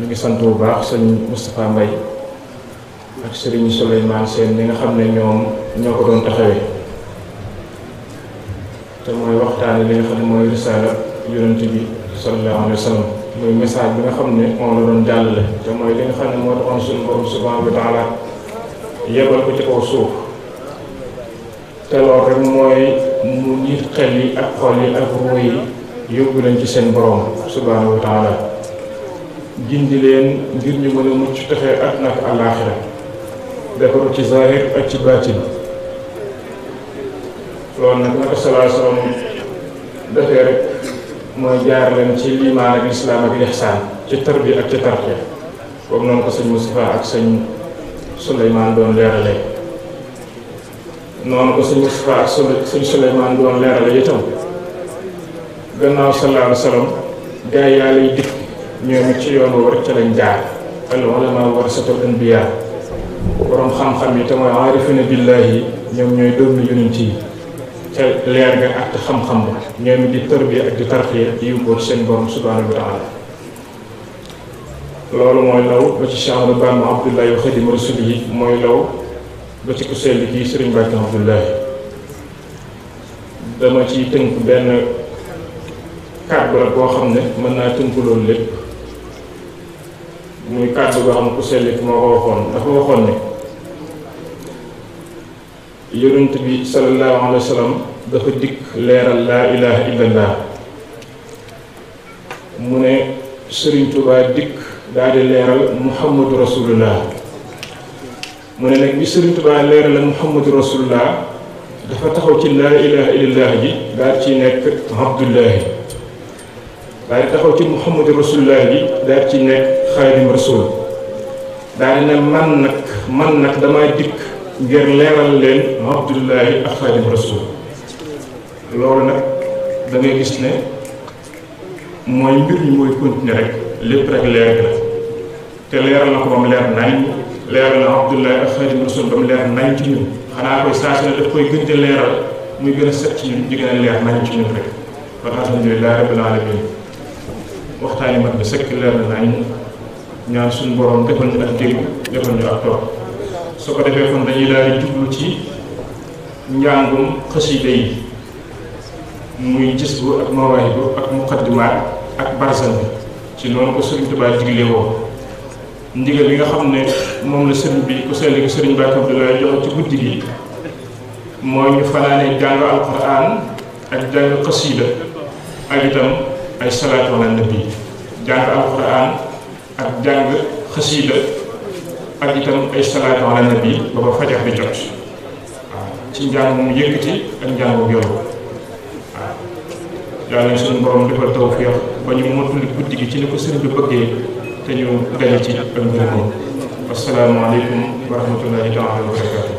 ngi sant bu baax sëñ Moustapha Mbaye ak Serigne Souleymane Sène ñi nga xam ne ñoom ñoo ko doon taxawee te mooy waxtaane li nga xam ne mooy risaala yonent bi sallallahu alayhi wa sallam muy message bi nga xam ne moom la doon jàllale te mooy li nga xam ne moo taxoon suñu borom subhanahu wa taala yebal ko ci kaw suuf te loolu rek mooy mu nit xel yi ak xol yi ak ruu yi yóbbu leen ci seen borom subhanahu wa taala gindi leen ngir ñu mën a mucc texee àddina ak àllaaxira defaru ci zahir ak ci baatin loolu nag naka sallallahu alayhi wa sallam defee rek mooy jaar leen ci liimaan ak lislaam ak ihsaan ci tarbiya ak ci tarqiya comme noonu ko sëñ Moustapha ak sëñ Souleymane doon leerale noonu ko sëñ Moustapha ak sëñ Souleymane doon leerale itam gannaaw sallallahu alayhi wa sallam gaa yi yàlla yi dikk ñoom ci yoon woo rek ca lañ jaar al ulamaa warasatul anbiyaa borom xam-xam yi te mooy aarifina billaahi ñoom ñooy doon yonent yi ca leer ga ak xam-xam ba ñoom di tarbiya ak di tarqiya di yóbboo seen borom subhaanahu wa taala loolu mooy law ba ci Cheikh Ahmadou Bamba Abdullahi wa Xaadimu Rasuulihi mooy law ba ci ku sell kii Sëriñ Mbàkke Abdullahi dama ciy tënk benn kàddu la boo xam ne mën naa tënk loolu lépp muy kàddu goo xam ne ku sell ki moo ko waxoon dafa waxoon ne yonent bi sallallahu alayhi wa sallam dafa dikk leeral laa ilaha illallah mu ne Sëriñ Tuubaa dikk daal di leeral muhammadu rasulullah mu ne nag bi Sëriñ Tuubaa leeral muhammadu rasulullah dafa taxaw ci laa ilaha illallah ji daal ci nekk abdullahi daal di taxaw ci muhammadu rasulullah ji daal ci nekk xaadim rasul daal di ne man nag damaa dikk ngir leeral leen abdullahi ak xaadim rasul loolu nag da ngay gis ne mooy mbir mi mooy continuer rek lépp rek leer la te leeral na ko ba mu leer nañ leeral na abdullahi ak xaadim rasul ba mu leer nañ ci ñun xanaa koy saa si ne daf koy gën di leeral muy gën a set ci ñun di gën a leer nañ ci ñun rek kon alhamdulilah rabbil alamin waxtaan yi mat na sëkk leer na nañ ñaan suñu borom defal ñu ak dégg defal ñu ak toog su ko defee kon dañuy daal di jublu ci njàngum xasida yi muy gis bu ak mawaahibu ak muqaddimaat ak barzan ci noonu ko Sëriñ Tuubaa digle woo ndigal li nga xam ne moom la sëriñ bi ku sell gi Sëriñ Mbàkke Abdoulaye joxe ci guddi gi mooy ñu fanaanee jàng alquran ak jàng xasida ak itam ay salaatu ala nabi jàng alquran ak jàng xasida ak itam ay salaatu ala nabi ba ba fajar di jot waaw ci njàng mu yëkkati ak njàng mu yolu waaw yàlla na suñu borom defal tawfiix ba ñu mottali guddi gi ci ni ko sëriñ bi bëggee te ñu gañe ci ak ngërëm. Assalaamu aleykum wa rahmatullahi taala wa barakaatu.